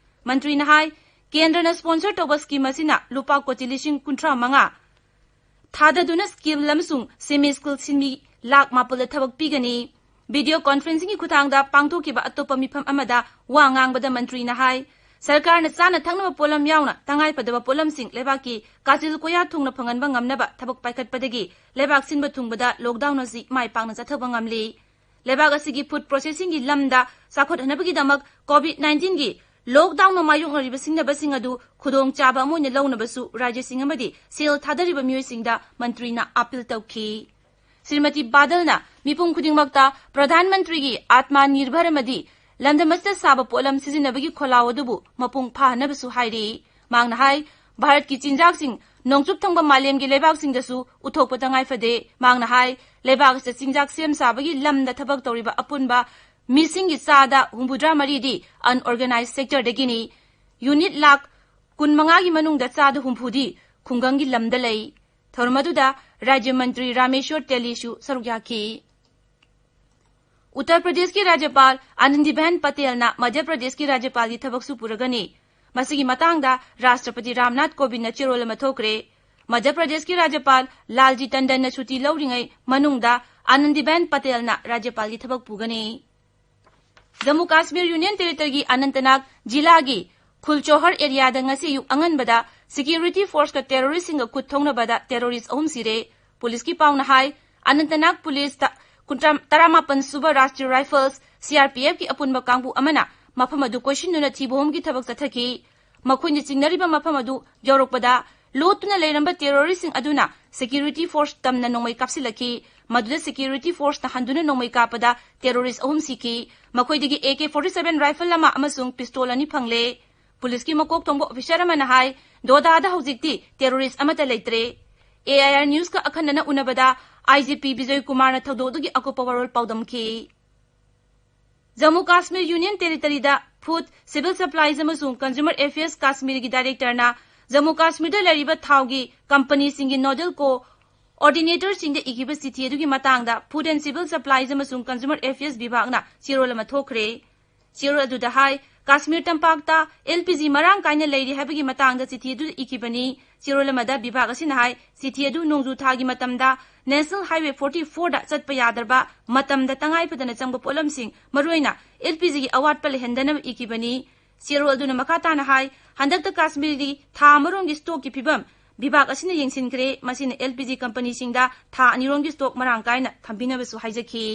ꯃꯟꯇ꯭ꯔꯤꯅ ꯍꯥꯏ, ꯀꯦꯟꯗ꯭ꯔꯅ sponsor ꯇꯧꯕ scheme ꯑꯁꯤꯅ ꯂꯨꯄꯥ ꯀꯣꯇꯤ ꯂꯤꯁꯤꯡ ꯀꯨꯟꯊ꯭ꯔꯥ ꯃꯉꯥ ꯊꯥꯗꯗꯨꯅ skilled ꯑꯃꯁꯨꯡ semi skilled ꯁꯤꯟꯃꯤ ꯂꯥꯈ ꯃꯥꯄꯜꯗ ꯊꯕꯛ ꯄꯤꯒꯅꯤ꯫ Video conferencingꯒꯤ ꯈꯨꯠꯊꯥꯡꯗ ꯄꯥꯡꯊꯣꯛꯈꯤꯕ ꯑꯇꯣꯞꯄ ꯃꯤꯐꯝ ꯑꯃꯗ ꯋꯥ ꯉꯥꯡꯕꯗ ꯃꯟꯇ꯭ꯔꯤꯅ ꯍꯥꯏ, ꯁꯔꯀꯥꯔꯅ ꯆꯥꯅ ꯊꯛꯅꯕ ꯄꯣꯠꯂꯝ ꯌꯥꯎꯅ ꯇꯉꯥꯏꯐꯗꯕ ꯄꯣꯠꯂꯝꯁꯤꯡ ꯂꯩꯕꯥꯛꯀꯤ ꯀꯥꯆꯤꯜ ꯀꯣꯌꯥ ꯊꯨꯡꯅ ꯐꯪꯍꯟꯕ ꯉꯝꯅꯕ ꯊꯕꯛ ꯄꯥꯏꯈꯠꯄꯗꯒꯤ ꯂꯩꯕꯥꯛ ꯁꯤꯟꯕ ꯊꯨꯡꯕꯗ lockdown ꯑꯁꯤ ꯃꯥꯏ ꯄꯥꯛꯅ ꯆꯠꯊꯕ ꯉꯝꯂꯤ꯫ ꯂꯩꯕꯥꯛ ꯑꯁꯤꯒꯤ food processingꯒꯤ ꯂꯝꯗ ꯆꯥꯎꯈꯠꯍꯟꯅꯕꯒꯤꯗꯃꯛ COVID nineteenꯒꯤ lockdownꯅ ꯃꯥꯌꯣꯛꯅꯔꯤꯕ ꯁꯤꯡꯅꯕꯁꯤꯡ ꯑꯗꯨ ꯈꯨꯗꯣꯡꯆꯥꯕ ꯑꯃ ꯑꯣꯏꯅ ꯂꯧꯅꯕꯁꯨ ꯔꯥꯖ꯭ꯌꯁꯤꯡ ꯑꯃꯗꯤ ꯁꯦꯜ ꯊꯥꯗꯔꯤꯕ ꯃꯤꯑꯣꯏꯁꯤꯡꯗ ꯃꯟꯇ꯭ꯔꯤꯅ appeal ꯇꯧꯈꯤ꯫ ꯁ꯭ꯔꯤꯃꯇꯤ ꯕꯥꯗꯜꯅ ꯃꯤꯄꯨꯝ ꯈꯨꯗꯤꯡꯃꯛꯇ ꯄ꯭ꯔꯙꯥꯟ ꯃꯟꯇ꯭ꯔꯤꯒꯤ ꯑꯥꯇꯃꯥ ꯅꯤꯔꯚꯔ ꯑꯃꯗꯤ ꯂꯝꯗꯝ ꯑꯁꯤꯗ ꯁꯥꯕ ꯄꯣꯠꯂꯝ ꯁꯤꯖꯤꯟꯅꯕꯒꯤ ꯈꯣꯜꯂꯥꯎ ꯑꯗꯨꯕꯨ ꯃꯄꯨꯡ ꯐꯥꯍꯟꯅꯕꯁꯨ ꯍꯥꯏꯔꯤ꯫ ꯃꯍꯥꯛꯅ ꯍꯥꯏ, ꯚꯥꯔꯠꯀꯤ ꯆꯤꯟꯖꯥꯛꯁꯤꯡ ꯅꯣꯡꯆꯨꯞ ꯊꯪꯕ ꯃꯥꯂꯦꯝꯒꯤ ꯂꯩꯕꯥꯛꯁꯤꯡꯗꯁꯨ ꯎꯠꯊꯣꯛꯄ ꯇꯉꯥꯏ ꯐꯗꯦ꯫ ꯃꯍꯥꯛꯅ ꯍꯥꯏ, ꯂꯩꯕꯥꯛ ꯑꯁꯤꯗ ꯆꯤꯟꯖꯥꯛ ꯁꯦꯝ ꯁꯥꯕꯒꯤ ꯂꯝꯗ ꯊꯕꯛ ꯇꯧꯔꯤꯕ ꯑꯄꯨꯟꯕ ꯃꯤꯁꯤꯡꯒꯤ ꯆꯥꯗ ꯍꯨꯝꯐꯨꯇꯔꯥ ꯃꯔꯤꯗꯤ unorganized sectorꯗꯒꯤꯅꯤ꯫ Unit ꯂꯥꯈ ꯀꯨꯟꯃꯉꯥꯒꯤ ꯃꯅꯨꯡꯗ ꯆꯥꯗ ꯍꯨꯝꯐꯨꯗꯤ ꯈꯨꯡꯒꯪꯒꯤ ꯂꯝꯗ ꯂꯩ꯫ ꯊꯧꯔꯝ ꯑꯗꯨꯗ ꯔꯥꯖ꯭ꯌ ꯃꯟꯇ꯭ꯔꯤ ꯔꯥꯃꯦꯁ꯭ꯋꯔ ꯇꯦꯂꯤꯁꯨ ꯁꯔꯨꯛ ꯌꯥꯈꯤ꯫ ꯎꯠꯇꯔ ꯄ꯭ꯔꯗꯦꯁꯀꯤ ꯔꯥꯖ꯭ꯌꯄꯥꯜ ꯑꯥꯅꯟꯗꯤꯕꯦꯟ ꯄꯇꯦꯜꯅ ꯃꯙ꯭ꯌ ꯄ꯭ꯔꯗꯦꯁꯀꯤ ꯔꯥꯖ꯭ꯌꯄꯥꯜꯒꯤ ꯊꯕꯛꯁꯨ ꯄꯨꯔꯒꯅꯤ꯫ ꯃꯁꯤꯒꯤ ꯃꯇꯥꯡꯗ ꯔꯥꯁꯇ꯭ꯔꯄꯇꯤ ꯔꯥꯝꯅꯥꯊ ꯀꯣꯕꯤꯟꯗꯅ ꯆꯦꯔꯣꯜ ꯑꯃ ꯊꯣꯛꯈ꯭ꯔꯦ꯫ ꯃꯙ꯭ꯌ ꯄ꯭ꯔꯗꯦꯁꯀꯤ ꯔꯥꯖ꯭ꯌꯄꯥꯜ ꯂꯥꯜꯖꯤ ꯇꯟꯗꯟꯅ ꯁꯨꯇꯤ ꯂꯧꯔꯤꯉꯩ ꯃꯅꯨꯡꯗ ꯑꯥꯅꯟꯗꯤꯕꯦꯟ ꯄꯇꯦꯜꯅ ꯔꯥꯖ꯭ꯌꯄꯥꯜꯒꯤ ꯊꯕꯛ ꯄꯨꯒꯅꯤ꯫ ꯖꯝꯃꯨ ꯀꯥꯁꯃꯤꯔ ꯌꯨꯅꯤꯌꯟ ꯇꯦꯔꯤꯇꯣꯔꯤꯒꯤ ꯑꯅꯟꯇꯅꯥꯒ ꯖꯤꯂꯥꯒꯤ ꯈꯨꯜꯆꯣꯍꯔ ꯑꯦꯔꯤꯌꯥꯗ ꯉꯁꯤ ꯑꯌꯨꯛ ꯑꯉꯟꯕꯗ ꯁꯦꯀ꯭ꯌꯨꯔꯤꯇꯤ ꯐꯣꯔꯁꯀ ꯇꯦꯔꯣꯔꯤꯁꯁꯤꯡꯒ ꯈꯨꯠ ꯊꯧꯅꯕꯗ ꯇꯦꯔꯣꯔꯤꯁ ꯑꯍꯨꯝ ꯁꯤꯔꯦ꯫ ꯄꯨꯂꯤꯁꯀꯤ ꯄꯥꯎꯅ ꯍꯥꯏ, ꯑꯅꯟꯇꯅꯥꯒ ꯄꯨꯂꯤꯁꯇ ꯀꯨꯟꯊ꯭ꯔꯥ, ꯇꯔꯥꯃꯥꯄꯟ ꯁꯨꯕ ꯔꯥꯁꯇ꯭ꯔꯤꯌ ꯔꯥꯏꯐꯜꯁ, ꯁꯤ ꯑꯥꯔ ꯄꯤ ꯑꯦꯐꯀꯤ ꯑꯄꯨꯟꯕ ꯀꯥꯡꯕꯨ ꯑꯃꯅ ꯃꯐꯝ ꯑꯗꯨ ꯀꯣꯏꯁꯤꯟꯗꯨꯅ ꯊꯤꯕ ꯍꯨꯝꯒꯤ ꯊꯕꯛ ꯆꯠꯊꯈꯤ꯫ ꯃꯈꯣꯏꯅ ꯆꯤꯡꯅꯔꯤꯕ ꯃꯐꯝ ꯑꯗꯨ ꯌꯧꯔꯛꯄꯗ ꯂꯣꯠꯇꯨꯅ ꯂꯩꯔꯝꯕ ꯇꯦꯔꯣꯔꯤꯁꯁꯤꯡ ꯑꯗꯨꯅ ꯁꯦꯀ꯭ꯌꯨꯔꯤꯇꯤ ꯐꯣꯔꯁ ꯇꯝꯅ ꯅꯣꯡꯃꯩ ꯀꯥꯞꯁꯤꯜꯂꯛꯈꯤ꯫ ꯃꯗꯨꯗ ꯁꯦꯀ꯭ꯌꯨꯔꯤꯇꯤ ꯐꯣꯔꯁꯅ ꯍꯟꯗꯨꯅ ꯅꯣꯡꯃꯩ ꯀꯥꯞꯄꯗ ꯇꯦꯔꯣꯔꯤꯁ ꯑꯍꯨꯝ ꯁꯤꯈꯤ꯫ ꯃꯈꯣꯏꯗꯒꯤ A K forty seven rifle ꯑꯃ ꯑꯃꯁꯨꯡ ꯄꯤꯁꯇꯣꯜ ꯑꯅꯤ ꯐꯪꯂꯦ꯫ ꯄꯨꯂꯤꯁꯀꯤ ꯃꯀꯣꯛ ꯊꯣꯡꯕ ꯑꯣꯐꯤꯁꯔ ꯑꯃꯅ ꯍꯥꯏ, ꯗꯣꯗꯥꯗ ꯍꯧꯖꯤꯛꯇꯤ ꯇꯦꯔꯣꯔꯤꯁ ꯑꯃꯠꯇ ꯂꯩꯇ꯭ꯔꯦ꯫ ꯑꯦ ꯑꯥꯏ ꯑꯥꯔ ꯅ꯭ꯌꯨꯁꯀ ꯑꯈꯟꯅꯅ ꯎꯅꯕꯗ ꯑꯥꯏ ꯖꯤ ꯄꯤ ꯕꯤꯖꯣꯏ ꯀꯨꯃꯥꯔꯅ ꯊꯧꯗꯣꯛ ꯑꯗꯨꯒꯤ ꯑꯀꯨꯞꯄ ꯋꯥꯔꯣꯜ ꯄꯥꯎꯗꯝꯈꯤ꯫ ꯖꯝꯃꯨ ꯀꯥꯁꯃꯤꯔ ꯌꯨꯅꯤꯌꯟ ꯇꯦꯔꯤꯇꯣꯔꯤꯗ ꯐꯨꯗ, ꯁꯤꯚꯤꯜ ꯁꯄ꯭ꯂꯥꯏꯁ ꯑꯃꯁꯨꯡ ꯀꯟꯖꯨꯃꯔ ꯑꯦꯐꯤꯌꯔꯁ ꯀꯥꯁꯃꯤꯔꯒꯤ ꯗꯥꯏꯔꯦꯛꯇꯔꯅ ꯖꯝꯃꯨ ꯀꯥꯁꯃꯤꯔꯗ ꯂꯩꯔꯤꯕ ꯊꯥꯎꯒꯤ ꯀꯝꯄꯅꯤꯁꯤꯡꯒꯤ ꯅꯣꯗꯦꯜ ꯀꯣꯑꯣꯔꯗꯤꯅꯦꯇꯔꯁꯤꯡꯗ ꯏꯈꯤꯕ ꯆꯤꯊꯤ ꯑꯗꯨꯒꯤ ꯃꯇꯥꯡꯗ ꯐꯨꯗ ꯑꯦꯟ ꯁꯤꯚꯤꯜ ꯁꯄ꯭ꯂꯥꯏꯁ ꯑꯃꯁꯨꯡ ꯀꯟꯖꯨꯃꯔ ꯑꯦꯐꯤꯌꯔꯁ ꯕꯤꯚꯥꯒꯅ ꯆꯦꯔꯣꯜ ꯑꯃ ꯊꯣꯛꯈ꯭ꯔꯦ꯫ ꯆꯦꯔꯣꯜ ꯑꯗꯨꯗ ꯍꯥꯏ, ꯀꯥꯁꯃꯤꯔ ꯇꯝꯄꯥꯛꯇ ꯑꯦꯜ ꯄꯤ ꯖꯤ ꯃꯔꯥꯡ ꯀꯥꯏꯅ ꯂꯩꯔꯤ ꯍꯥꯏꯕꯒꯤ ꯃꯇꯥꯡꯗ ꯆꯤꯊꯤ ꯑꯗꯨꯗ ꯏꯈꯤꯕꯅꯤ꯫ ꯆꯦꯔꯣꯜ ꯑꯃꯗ ꯕꯤꯚꯥꯒ ꯑꯁꯤꯅ ꯍꯥꯏ, ꯆꯤꯊꯤ ꯑꯗꯨ ꯅꯣꯡꯖꯨ ꯊꯥꯒꯤ ꯃꯇꯝꯗ ꯅꯦꯁꯅꯦꯜ ꯍꯥꯏꯋꯦ ꯐꯣꯔꯇꯤ ꯐꯣꯔꯗ ꯆꯠꯄ ꯌꯥꯗ꯭ꯔꯕ ꯃꯇꯝꯗ ꯇꯉꯥꯏ ꯐꯗꯅ ꯆꯪꯕ ꯄꯣꯠꯂꯝꯁꯤꯡ, ꯃꯔꯨꯑꯣꯏꯅ ꯑꯦꯜ ꯄꯤ ꯖꯤꯒꯤ ꯑꯋꯥꯠꯄ ꯂꯩꯍꯟꯗꯅꯕ ꯏꯈꯤꯕꯅꯤ꯫ ꯆꯦꯔꯣꯜ ꯑꯗꯨꯅ ꯃꯈꯥ ꯇꯥꯅ ꯍꯥꯏ, ꯍꯟꯗꯛꯇ ꯀꯥꯁꯃꯤꯔꯒꯤ ꯊꯥ ꯑꯃꯔꯣꯝꯒꯤ ꯁ꯭ꯇꯣꯛꯀꯤ ꯐꯤꯕꯝ ꯕꯤꯚꯥꯒ ꯑꯁꯤꯅ ꯌꯦꯡꯁꯤꯟꯈ꯭ꯔꯦ꯫ ꯃꯁꯤꯅ ꯑꯦꯜ ꯄꯤ ꯖꯤ ꯀꯝꯄꯅꯤꯁꯤꯡꯗ ꯊꯥ ꯑꯅꯤꯔꯣꯝꯒꯤ ꯁ꯭ꯇꯣꯛ ꯃꯔꯥꯡ ꯀꯥꯏꯅ ꯊꯝꯕꯤꯅꯕꯁꯨ ꯍꯥꯏꯖꯈꯤ꯫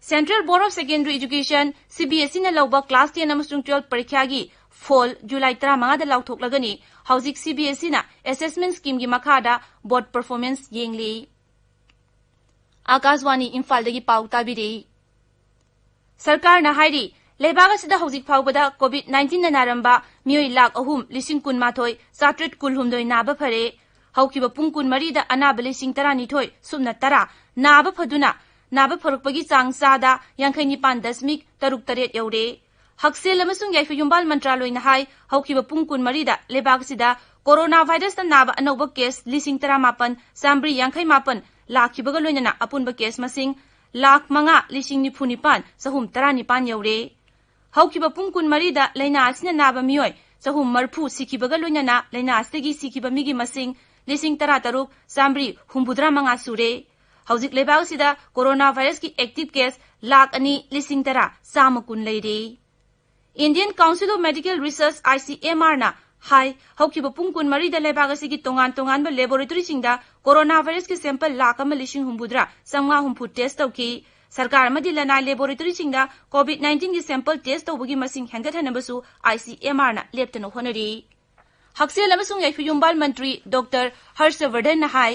Central Board of Secondary Education, C B S ꯏꯅ ꯂꯧꯕ class ten ꯑꯃꯁꯨꯡ twelve ꯄꯔꯤꯈ꯭ꯌꯥꯒꯤ ꯐꯣꯜ ꯖꯨꯂꯥꯏ ꯇꯔꯥꯃꯉꯥꯗ ꯂꯥꯎꯊꯣꯛꯂꯒꯅꯤ꯫ ꯍꯧꯖꯤꯛ ꯁꯤ ꯕꯤ ꯑꯦꯁ ꯏꯅ assessment schemeꯒꯤ ꯃꯈꯥꯗ board performance ꯌꯦꯡꯂꯤ꯫ ꯑꯥꯀꯥꯁꯕꯥꯅꯤ ꯏꯝꯐꯥꯜꯗꯒꯤ ꯄꯥꯎ ꯇꯥꯕꯤꯔꯤ꯫ ꯁꯔꯀꯥꯔꯅ ꯍꯥꯏꯔꯤ, ꯂꯩꯕꯥꯛ ꯑꯁꯤꯗ ꯍꯧꯖꯤꯛ ꯐꯥꯎꯕꯗ COVID nineteenꯅ ꯅꯥꯔꯝꯕ ꯃꯤꯑꯣꯏ ꯂꯥꯈ ꯑꯍꯨꯝ ꯂꯤꯁꯤꯡ ꯀꯨꯟꯃꯥꯊꯣꯏ ꯆꯥꯇ꯭ꯔꯦꯠ ꯀꯨꯟꯍꯨꯝꯗꯣꯏ ꯅꯥꯕ ꯐꯔꯦ꯫ ꯍꯧꯈꯤꯕ ꯄꯨꯡ ꯀꯨꯟꯃꯔꯤꯗ ꯑꯅꯥꯕ ꯂꯤꯁꯤꯡ ꯇꯔꯥꯅꯤꯊꯣꯏ ꯁꯨꯞꯅ ꯇꯔꯥ ꯅꯥꯕ ꯐꯗꯨꯅ, ꯅꯥꯕ ꯐꯔꯛꯄꯒꯤ ꯆꯥꯡ ꯆꯥꯗ ꯌꯥꯡꯈꯩ ꯅꯤꯄꯥꯟ ꯗꯁꯃꯤꯛ ꯇꯔꯨꯛ ꯇꯔꯦꯠ ꯌꯧꯔꯦ꯫ ꯍꯛꯁꯦꯜ ꯑꯃꯁꯨꯡ ꯌꯥꯏꯐ ꯌꯨꯝꯕꯥꯜ ꯃꯟꯇ꯭ꯔꯥꯂꯣꯏꯅ ꯍꯥꯏ, ꯍꯧꯈꯤꯕ ꯄꯨꯡ ꯀꯨꯟꯃꯔꯤꯗ ꯂꯩꯕꯥꯛ ꯑꯁꯤꯗ ꯀꯣꯔꯣꯅꯥ ꯚꯥꯏꯔꯁꯇ ꯅꯥꯕ ꯑꯅꯧꯕ ꯀꯦꯁ ꯂꯤꯁꯤꯡ ꯇꯔꯥꯃꯥꯄꯟ ꯆꯥꯃꯔꯤ ꯌꯥꯡꯈꯩ ꯃꯥꯄꯟ ꯂꯥꯛꯈꯤꯕꯒ ꯂꯣꯏꯅꯅ ꯑꯄꯨꯟꯕ ꯀꯦꯁ ꯃꯁꯤꯡ ꯂꯥꯈ ꯃꯉꯥ ꯂꯤꯁꯤꯡ ꯅꯤꯐꯨ ꯅꯤꯄꯥꯟ ꯆꯍꯨꯝ ꯇꯔꯥꯅꯤꯄꯥꯟ ꯌꯧꯔꯦ꯫ ꯍꯧꯈꯤꯕ ꯄꯨꯡ ꯀꯨꯟꯃꯔꯤꯗ ꯂꯥꯏꯅꯥ ꯑꯁꯤꯅ ꯅꯥꯕ ꯃꯤꯑꯣꯏ ꯆꯍꯨꯝ ꯃꯔꯤꯐꯨ ꯁꯤꯈꯤꯕꯒ ꯂꯣꯏꯅꯅ ꯂꯥꯏꯅꯥ ꯑꯁꯤꯗꯒꯤ ꯁꯤꯈꯤꯕ ꯃꯤꯒꯤ ꯃꯁꯤꯡ ꯂꯤꯁꯤꯡ ꯇꯔꯥꯇꯔꯨꯛ ꯆꯥꯃꯔꯤ ꯍꯨꯝꯐꯨꯇꯔꯥ ꯃꯉꯥ ꯁꯨꯔꯦ꯫ ꯍꯧꯖꯤꯛ ꯂꯩꯕꯥꯛ ꯑꯁꯤꯗ ꯀꯣꯔꯣꯅꯥ ꯚꯥꯏꯔꯁꯀꯤ ꯑꯦꯛꯇꯤꯚ ꯀꯦꯁ ꯂꯥꯈ ꯑꯅꯤ ꯂꯤꯁꯤꯡ ꯇꯔꯥ ꯆꯥꯝꯃ ꯀꯨꯟ ꯂꯩꯔꯦ꯫ Indian Council of Medical Research, ICMR ꯅ ꯍꯥꯏ, ꯍꯧꯈꯤꯕ ꯄꯨꯡ ꯀꯨꯟꯃꯔꯤꯗ ꯂꯩꯕꯥꯛ ꯑꯁꯤꯒꯤ ꯇꯣꯉꯥꯟ ꯇꯣꯉꯥꯟꯕ ꯂꯦꯕꯣꯔꯦꯇꯣꯔꯤꯁꯤꯡꯗ ꯀꯣꯔꯣꯅꯥ ꯚꯥꯏꯔꯁꯀꯤ ꯁꯦꯝꯄꯜ ꯂꯥꯈ ꯑꯃ ꯂꯤꯁꯤꯡ ꯍꯨꯝꯐꯨꯇꯔꯥ ꯆꯥꯝꯃꯉꯥ ꯍꯨꯝꯐꯨ ꯇꯦꯁ ꯇꯧꯈꯤ꯫ ꯁꯔꯀꯥꯔ ꯑꯃꯗꯤ ꯂꯅꯥꯏ ꯂꯦꯕꯣꯔꯦꯇꯣꯔꯤꯁꯤꯡꯗ ꯀꯣꯚꯤꯗ ꯅꯥꯏꯟꯇꯤꯟꯒꯤ ꯁꯦꯝꯄꯜ ꯇꯦꯁ ꯇꯧꯕꯒꯤ ꯃꯁꯤꯡ ꯍꯦꯟꯒꯠꯍꯟꯅꯕꯁꯨ ICMR ꯅ ꯂꯦꯞꯇꯅ ꯍꯣꯠꯅꯔꯤ꯫ ꯍꯛꯁꯦꯜ ꯑꯃꯁꯨꯡ ꯌꯥꯏꯐ ꯌꯨꯝꯕꯥꯜ ꯃꯟꯇ꯭ꯔꯤ ꯗꯣꯛꯇꯔ ꯍꯔꯁ ꯕꯔꯙꯟꯅ ꯍꯥꯏ,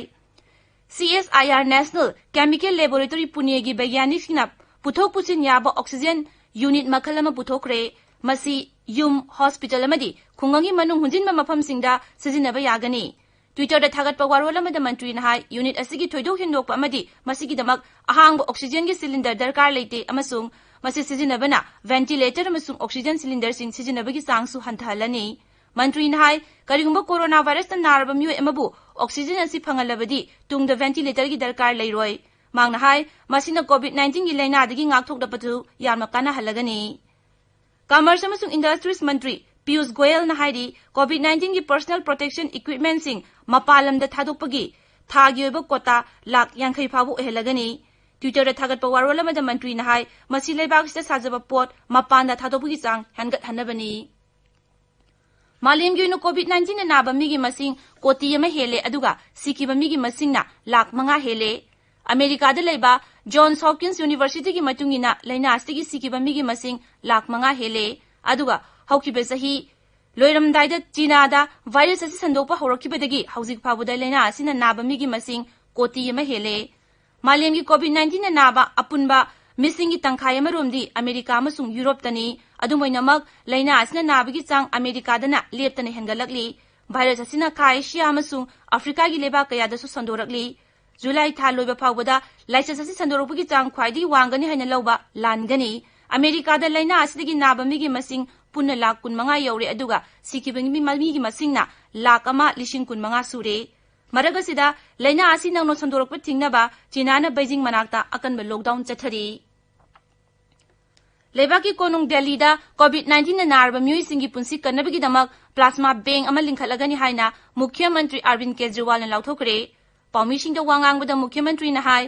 CSIR National Chemical Laboratory ꯄꯨꯅꯦꯒꯤ ꯕꯩꯒ꯭ꯌꯥꯅꯤꯛꯁꯤꯡꯅ ꯄꯨꯊꯣꯛ ꯄꯨꯁꯤꯟ ꯌꯥꯕ ꯑꯣꯛꯁꯤꯖꯦꯟ ꯌꯨꯅꯤꯠ ꯃꯈꯜ ꯑꯃ ꯄꯨꯊꯣꯛꯈ꯭ꯔꯦ꯫ ꯃꯁꯤ ꯌꯨꯝ, ꯍꯣꯁꯄꯤꯇꯥꯜ ꯑꯃꯗꯤ ꯈꯨꯡꯒꯪꯒꯤ ꯃꯅꯨꯡ ꯍꯨꯟꯖꯤꯟꯕ ꯃꯐꯝꯁꯤꯡꯗ ꯁꯤꯖꯤꯟꯅꯕ ꯌꯥꯒꯅꯤ꯫ Twitter ꯗ ꯊꯥꯒꯠꯄ ꯋꯥꯔꯣꯜ ꯑꯃꯗ ꯃꯟꯇ꯭ꯔꯤꯅ ꯍꯥꯏ, ꯌꯨꯅꯤꯠ ꯑꯁꯤꯒꯤ ꯊꯣꯏꯗꯣꯛ ꯍꯦꯟꯗꯣꯛꯄ ꯑꯃꯗꯤ ꯃꯁꯤꯒꯤꯗꯃꯛ ꯑꯍꯥꯡꯕ ꯑꯣꯛꯁꯤꯖꯦꯟꯒꯤ ꯁꯤꯂꯤꯟꯗꯔ ꯗꯔꯀꯥꯔ ꯂꯩꯇꯦ ꯑꯃꯁꯨꯡ ꯃꯁꯤ ꯁꯤꯖꯤꯟꯅꯕꯅ ꯚꯦꯟꯇꯤꯂꯦꯇꯔ ꯑꯃꯁꯨꯡ ꯑꯣꯛꯁꯤꯖꯦꯟ ꯁꯤꯂꯤꯟꯗꯔꯁꯤꯡ ꯁꯤꯖꯤꯟꯅꯕꯒꯤ ꯆꯥꯡꯁꯨ ꯍꯟꯊꯍꯜꯂꯅꯤ꯫ ꯃꯟꯇ꯭ꯔꯤꯅ ꯍꯥꯏ, ꯀꯔꯤꯒꯨꯝꯕ ꯀꯣꯔꯣꯅꯥ ꯚꯥꯏꯔꯁꯇ ꯅꯥꯔꯕ ꯃꯤꯑꯣꯏ ꯑꯃꯕꯨ ꯑꯣꯛꯁꯤꯖꯦꯟ ꯑꯁꯤ ꯐꯪꯍꯜꯂꯕꯗꯤ ꯇꯨꯡꯗ ꯚꯦꯟꯇꯤꯂꯦꯇꯔꯒꯤ ꯗꯔꯀꯥꯔ ꯂꯩꯔꯣꯏ꯫ ꯃꯍꯥꯛꯅ ꯍꯥꯏ, ꯃꯁꯤꯅ ꯀꯣꯚꯤꯗ ꯅꯥꯏꯟꯇꯤꯟꯒꯤ ꯂꯥꯏꯅꯥꯗꯒꯤ ꯉꯥꯛꯊꯣꯛꯂꯛꯄꯗꯨ ꯌꯥꯝꯅ ꯀꯥꯟꯅꯍꯜꯂꯒꯅꯤ꯫ ꯀꯃꯔꯁ ꯑꯃꯁꯨꯡ ꯏꯟꯗꯁꯇ꯭ꯔꯤꯁ ꯃꯟꯇ꯭ꯔꯤ ꯄꯤꯌꯨꯁ ꯒꯣꯌꯜꯅ ꯍꯥꯏꯔꯤ, ꯀꯣꯚꯤꯗ ꯅꯥꯏꯟꯇꯤꯟꯒꯤ ꯄꯔꯁꯣꯅꯦꯜ ꯄ꯭ꯔꯣꯇꯦꯛꯁꯟ ꯏꯀ꯭ꯋꯤꯞꯃꯦꯟꯁꯤꯡ ꯃꯄꯥꯟ ꯂꯝꯗ ꯊꯥꯗꯣꯛꯄꯒꯤ ꯊꯥꯒꯤ ꯑꯣꯏꯕ ꯀꯣꯇꯥ ꯂꯥꯈ ꯌꯥꯡꯈꯩ ꯐꯥꯎꯕ ꯑꯣꯏꯍꯜꯂꯒꯅꯤ꯫ Twitter ꯗ ꯊꯥꯒꯠꯄ ꯋꯥꯔꯣꯜ ꯑꯃꯗ ꯃꯟꯇ꯭ꯔꯤꯅ ꯍꯥꯏ, ꯃꯁꯤ ꯂꯩꯕꯥꯛ ꯑꯁꯤꯗ ꯁꯥꯖꯕ ꯄꯣꯠ ꯃꯄꯥꯟꯗ ꯊꯥꯗꯣꯛꯄꯒꯤ ꯆꯥꯡ ꯍꯦꯟꯒꯠꯍꯟꯅꯕꯅꯤ꯫ ꯃꯥꯂꯦꯝꯒꯤ ꯑꯣꯏꯅ ꯀꯣꯚꯤꯗ ꯅꯥꯏꯟꯇꯤꯟꯅ ꯅꯥꯕ ꯃꯤꯒꯤ ꯃꯁꯤꯡ ꯀꯣꯇꯤ ꯑꯃ ꯍꯦꯜꯂꯦ, ꯑꯗꯨꯒ ꯁꯤꯈꯤꯕ ꯃꯤꯒꯤ ꯃꯁꯤꯡꯅ ꯂꯥꯈ ꯃꯉꯥ ꯍꯦꯜꯂꯦ꯫ ꯑꯃꯦꯔꯤꯀꯥꯗ ꯂꯩꯕ ꯖꯣꯟꯁ ꯍꯣꯞꯀꯤꯟꯁ ꯌꯨꯅꯤꯚꯔꯁꯤꯇꯤꯒꯤ ꯃꯇꯨꯡ ꯏꯟꯅ ꯂꯥꯏꯅꯥ ꯑꯁꯤꯗꯒꯤ ꯁꯤꯈꯤꯕ ꯃꯤꯒꯤ ꯃꯁꯤꯡ ꯂꯥꯈ ꯃꯉꯥ ꯍꯦꯜꯂꯦ꯫ ꯑꯗꯨꯒ ꯍꯧꯈꯤꯕ ꯆꯍꯤ ꯂꯣꯏꯔꯝꯗꯥꯏꯗ ꯆꯤꯅꯥꯗ ꯚꯥꯏꯔꯁ ꯑꯁꯤ ꯁꯟꯗꯣꯛꯄ ꯍꯧꯔꯛꯈꯤꯕꯗꯒꯤ ꯍꯧꯖꯤꯛ ꯐꯥꯎꯕꯗ ꯂꯥꯏꯅꯥ ꯑꯁꯤꯅ ꯅꯥꯕ ꯃꯤꯒꯤ ꯃꯁꯤꯡ ꯀꯣꯇꯤ ꯑꯃ ꯍꯦꯜꯂꯦ꯫ ꯃꯥꯂꯦꯝꯒꯤ ꯀꯣꯚꯤꯗ ꯅꯥꯏꯟꯇꯤꯟꯅ ꯅꯥꯕ ꯑꯄꯨꯟꯕ ꯃꯤꯁꯤꯡꯒꯤ ꯇꯪꯈꯥꯏ ꯑꯃꯔꯣꯝꯗꯤ ꯑꯃꯦꯔꯤꯀꯥ ꯑꯃꯁꯨꯡ ꯌꯨꯔꯣꯞꯇꯅꯤ꯫ ꯑꯗꯨꯝ ꯑꯣꯏꯅꯃꯛ, ꯂꯥꯏꯅꯥ ꯑꯁꯤꯅ ꯅꯥꯕꯒꯤ ꯆꯥꯡ ꯑꯃꯦꯔꯤꯀꯥꯗꯅ ꯂꯦꯞꯇꯅ ꯍꯦꯟꯒꯠꯂꯛꯂꯤ꯫ ꯚꯥꯏꯔꯁ ꯑꯁꯤꯅ ꯈꯥ ꯑꯦꯁꯤꯌꯥ ꯑꯃꯁꯨꯡ ꯑꯐ꯭ꯔꯤꯀꯥꯒꯤ ꯂꯩꯕꯥꯛ ꯀꯌꯥꯗꯁꯨ ꯁꯟꯗꯣꯔꯛꯂꯤ꯫ ꯖꯨꯂꯥꯏ ꯊꯥ ꯂꯣꯏꯕ ꯐꯥꯎꯕꯗ ꯂꯥꯏꯆꯠ ꯑꯁꯤ ꯁꯟꯗꯣꯔꯛꯄꯒꯤ ꯆꯥꯡ ꯈ꯭ꯋꯥꯏꯗꯒꯤ ꯋꯥꯡꯒꯅꯤ ꯍꯥꯏꯅ ꯂꯧꯕ ꯂꯥꯟꯒꯅꯤ꯫ ꯑꯃꯦꯔꯤꯀꯥꯗ ꯂꯥꯏꯅꯥ ꯑꯁꯤꯗꯒꯤ ꯅꯥꯕ ꯃꯤꯒꯤ ꯃꯁꯤꯡ ꯄꯨꯟꯅ ꯂꯥꯈ ꯀꯨꯟꯃꯉꯥ ꯌꯧꯔꯦ, ꯑꯗꯨꯒ ꯁꯤꯈꯤꯕ ꯃꯤ, ꯃꯤꯒꯤ ꯃꯁꯤꯡꯅ ꯂꯥꯈ ꯑꯃ ꯂꯤꯁꯤꯡ ꯀꯨꯟꯃꯉꯥ ꯁꯨꯔꯦ꯫ ꯃꯔꯛ ꯑꯁꯤꯗ ꯂꯥꯏꯅꯥ ꯑꯁꯤ ꯅꯧꯅ ꯁꯟꯗꯣꯔꯛꯄ ꯊꯤꯡꯅꯕ ꯆꯤꯅꯥꯅ ꯕꯩꯖꯤꯡ ꯃꯅꯥꯛꯇ ꯑꯀꯟꯕ lockdown ꯆꯠꯊꯔꯤ꯫ ꯂꯩꯕꯥꯛꯀꯤ ꯀꯣꯅꯨꯡ ꯗꯦꯜꯂꯤꯗ COVID nineteenꯅ ꯅꯥꯔꯕ ꯃꯤꯑꯣꯏꯁꯤꯡꯒꯤ ꯄꯨꯟꯁꯤ ꯀꯟꯅꯕꯒꯤꯗꯃꯛ plasma bank ꯑꯃ ꯂꯤꯡꯈꯠꯂꯒꯅꯤ ꯍꯥꯏꯅ ꯃꯨꯈ꯭ꯌ ꯃꯟꯇ꯭ꯔꯤ ꯑꯔꯕꯤꯟ ꯀꯦꯖ꯭ꯔꯤꯋꯥꯜꯅ ꯂꯥꯎꯊꯣꯛꯈ꯭ꯔꯦ꯫ ꯄꯥꯎꯃꯤꯁꯤꯡꯗ ꯋꯥ ꯉꯥꯡꯕꯗ ꯃꯨꯈ꯭ꯌ ꯃꯟꯇ꯭ꯔꯤꯅ ꯍꯥꯏ,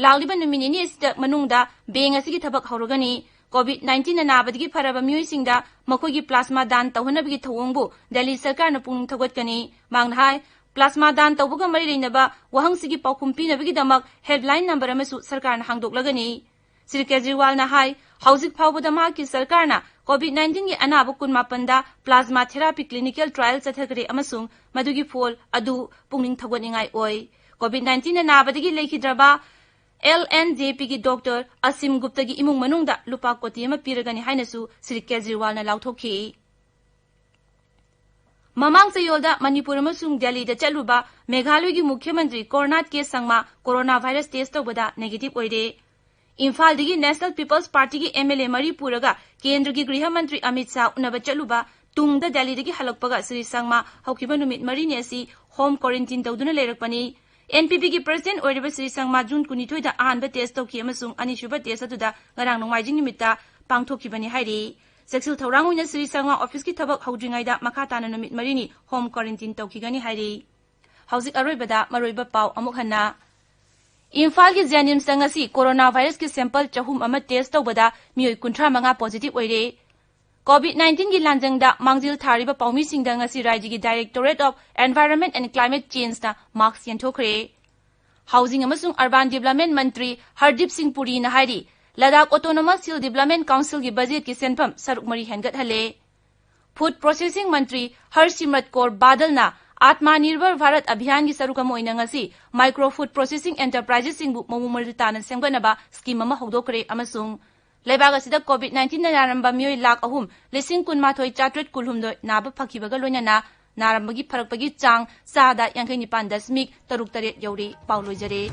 ꯂꯥꯛꯂꯤꯕ ꯅꯨꯃꯤꯠ ꯅꯤꯅꯤ ꯑꯁꯤꯗ ꯃꯅꯨꯡꯗ bank ꯑꯁꯤꯒꯤ ꯊꯕꯛ ꯍꯧꯔꯒꯅꯤ꯫ COVID nineteenꯅ ꯅꯥꯕꯗꯒꯤ ꯐꯔꯕ ꯃꯤꯑꯣꯏꯁꯤꯡꯗ ꯃꯈꯣꯏꯒꯤ plasma ꯗꯥꯟ ꯇꯧꯍꯟꯅꯕꯒꯤ ꯊꯧꯑꯣꯡꯕꯨ ꯗꯦꯜꯂꯤ ꯁꯔꯀꯥꯔꯅ ꯄꯨꯛꯅꯤꯡ ꯊꯧꯒꯠꯀꯅꯤ꯫ ꯃꯍꯥꯛꯅ ꯍꯥꯏ, plasma ꯗꯥꯟ ꯇꯧꯕꯒ ꯃꯔꯤ ꯂꯩꯅꯕ ꯋꯥꯍꯪꯁꯤꯒꯤ ꯄꯥꯎꯈꯨꯝ ꯄꯤꯅꯕꯒꯤꯗꯃꯛ helpline number ꯑꯃꯁꯨ ꯁꯔꯀꯥꯔꯅ ꯍꯥꯡꯗꯣꯛꯂꯒꯅꯤ꯫ ꯁ꯭ꯔꯤ ꯀꯦꯖ꯭ꯔꯤꯋꯥꯜꯅ ꯍꯥꯏ, ꯍꯧꯖꯤꯛ ꯐꯥꯎꯕꯗ ꯃꯍꯥꯛꯀꯤ ꯁꯔꯀꯥꯔꯅ COVID nineteenꯒꯤ ꯑꯅꯥꯕ ꯀꯨꯟꯃꯥꯄꯟꯗ plasma therapy clinical trial ꯆꯠꯊꯈ꯭ꯔꯦ ꯑꯃꯁꯨꯡ ꯃꯗꯨꯒꯤ ꯐꯣꯜ ꯑꯗꯨ ꯄꯨꯛꯅꯤꯡ ꯊꯧꯒꯠꯅꯤꯡꯉꯥꯏ ꯑꯣꯏ꯫ COVID nineteenꯅ ꯅꯥꯕꯗꯒꯤ ꯂꯩꯈꯤꯗ꯭ꯔꯕ LNJPꯒꯤ doctor ꯑꯁꯤꯝ ꯒꯨꯞꯇꯒꯤ ꯏꯃꯨꯡ ꯃꯅꯨꯡꯗ ꯂꯨꯄꯥ ꯀꯣꯇꯤ ꯑꯃ ꯄꯤꯔꯒꯅꯤ ꯍꯥꯏꯅꯁꯨ ꯁ꯭ꯔꯤ ꯀꯦꯖ꯭ꯔꯤꯋꯥꯜꯅ ꯂꯥꯎꯊꯣꯛꯈꯤ꯫ ꯃꯃꯥꯡ ꯆꯌꯣꯜꯗ ꯃꯅꯤꯄꯨꯔ ꯑꯃꯁꯨꯡ ꯗꯦꯜꯂꯤꯗ ꯆꯠꯂꯨꯕ ꯃꯦꯘꯥꯂꯌꯒꯤ ꯃꯨꯈ꯭ꯌ ꯃꯟꯇ꯭ꯔꯤ ꯀꯣꯔꯅꯥꯠ ꯀꯦ ꯁꯪꯃꯥ corona virus test ꯇꯧꯕꯗ negative ꯑꯣꯏꯔꯦ꯫ ꯏꯝꯐꯥꯜꯗꯒꯤ National People's Partyꯒꯤ MLA ꯃꯔꯤ ꯄꯨꯔꯒ ꯀꯦꯟꯗ꯭ꯔꯒꯤ ꯒ꯭ꯔꯤꯍ ꯃꯟꯇ꯭ꯔꯤ ꯑꯃꯤꯠ ꯁꯥꯍ ꯎꯅꯕ ꯆꯠꯂꯨꯕ ꯇꯨꯡꯗ ꯗꯦꯜꯂꯤꯗꯒꯤ ꯍꯜꯂꯛꯄꯒ ꯁ꯭ꯔꯤ ꯁꯪꯃꯥ ꯍꯧꯈꯤꯕ ꯅꯨꯃꯤꯠ ꯃꯔꯤꯅꯤ ꯑꯁꯤ home quarantine ꯇꯧꯗꯨꯅ ꯂꯩꯔꯛꯄꯅꯤ꯫ NPPꯒꯤ president ꯑꯣꯏꯔꯤꯕ ꯁ꯭ꯔꯤ ꯁꯪꯃꯥ June ꯀꯨꯟꯅꯤꯊꯣꯏꯗ ꯑꯍꯥꯟꯕ test ꯇꯧꯈꯤ ꯑꯃꯁꯨꯡ ꯑꯅꯤꯁꯨꯕ test ꯑꯗꯨꯗ ꯉꯔꯥꯡ ꯅꯣꯡꯃꯥꯏꯖꯤꯡ ꯅꯨꯃꯤꯠꯇ ꯄꯥꯡꯊꯣꯛꯈꯤꯕꯅꯤ ꯍꯥꯏꯔꯤ꯫ ꯆꯦꯛꯁꯤꯜ ꯊꯧꯔꯥꯡ ꯑꯣꯏꯅ ꯁ꯭ꯔꯤ ꯁꯪꯃꯥ officeꯀꯤ ꯊꯕꯛ ꯍꯧꯗ꯭ꯔꯤꯉꯩꯗ ꯃꯈꯥ ꯇꯥꯅ ꯅꯨꯃꯤꯠ ꯃꯔꯤꯅꯤ home quarantine ꯇꯧꯈꯤꯒꯅꯤ ꯍꯥꯏꯔꯤ꯫ ꯍꯧꯖꯤꯛ ꯑꯔꯣꯏꯕꯗ ꯃꯔꯨꯑꯣꯏꯕ ꯄꯥꯎ ꯑꯃꯨꯛ ꯍꯟꯅ꯫ ꯏꯝꯐꯥꯜꯒꯤ JNIMSꯇ ꯉꯁꯤ corona virusꯀꯤ sample ꯆꯍꯨꯝ ꯑꯃ test ꯇꯧꯕꯗ ꯃꯤꯑꯣꯏ ꯀꯨꯟꯊ꯭ꯔꯥ ꯃꯉꯥ positive ꯑꯣꯏꯔꯦ꯫ COVID nineteenꯒꯤ ꯂꯥꯟꯖꯪꯗ ꯃꯥꯡꯖꯤꯜ ꯊꯥꯔꯤꯕ ꯄꯥꯎꯃꯤꯁꯤꯡꯗ ꯉꯁꯤ ꯔꯥꯖ꯭ꯌꯒꯤ Directorate of Environment and Climate Changeꯅ mask ꯌꯦꯟꯊꯣꯛꯈ꯭ꯔꯦ꯫ Housing ꯑꯃꯁꯨꯡ Urban Development ꯃꯟꯇ꯭ꯔꯤ ꯍꯔꯗꯤꯞ ꯁꯤꯡ ꯄꯨꯔꯤꯅ ꯍꯥꯏꯔꯤ, ꯂꯗꯥꯈ Autonomous Hill Development Councilꯒꯤ budgetꯀꯤ ꯁꯦꯟꯐꯝ ꯁꯔꯨꯛ ꯃꯔꯤ ꯍꯦꯟꯒꯠꯍꯜꯂꯦ꯫ Food Processing ꯃꯟꯇ꯭ꯔꯤ ꯍꯔꯁꯤꯝꯔꯠ ꯀꯧꯔ ꯕꯥꯗꯜꯅ Atmanirbhar Bharat Abhiyanꯒꯤ ꯁꯔꯨꯛ ꯑꯃ ꯑꯣꯏꯅ ꯉꯁꯤ micro food processing enterpriseꯁꯤꯡꯕꯨ ꯃꯑꯣꯡ ꯃꯔꯤꯜ ꯇꯥꯅ ꯁꯦꯝꯒꯠꯅꯕ scheme ꯑꯃ ꯍꯧꯗꯣꯛꯈ꯭ꯔꯦ ꯑꯃꯁꯨꯡ ꯂꯩꯕꯥꯛ ꯑꯁꯤꯗ COVID nineteenꯅ ꯅꯥꯔꯝꯕ ꯃꯤꯑꯣꯏ ꯂꯥꯈ ꯑꯍꯨꯝ ꯂꯤꯁꯤꯡ ꯀꯨꯟꯃꯥꯊꯣꯏ ꯆꯥꯇ꯭ꯔꯦꯠ ꯀꯨꯟꯍꯨꯝꯗꯣꯏ ꯅꯥꯕ ꯐꯈꯤꯕꯒ ꯂꯣꯏꯅꯅ ꯅꯥꯔꯝꯕꯒꯤ ꯐꯔꯛꯄꯒꯤ ꯆꯥꯡ ꯆꯥꯗ ꯌꯥꯡꯈꯩ ꯅꯤꯄꯥꯟ ꯗꯁꯃꯤꯛ ꯇꯔꯨꯛ ꯇꯔꯦꯠ ꯌꯧꯔꯦ꯫ ꯄꯥꯎ ꯂꯣꯏꯖꯔꯦ꯫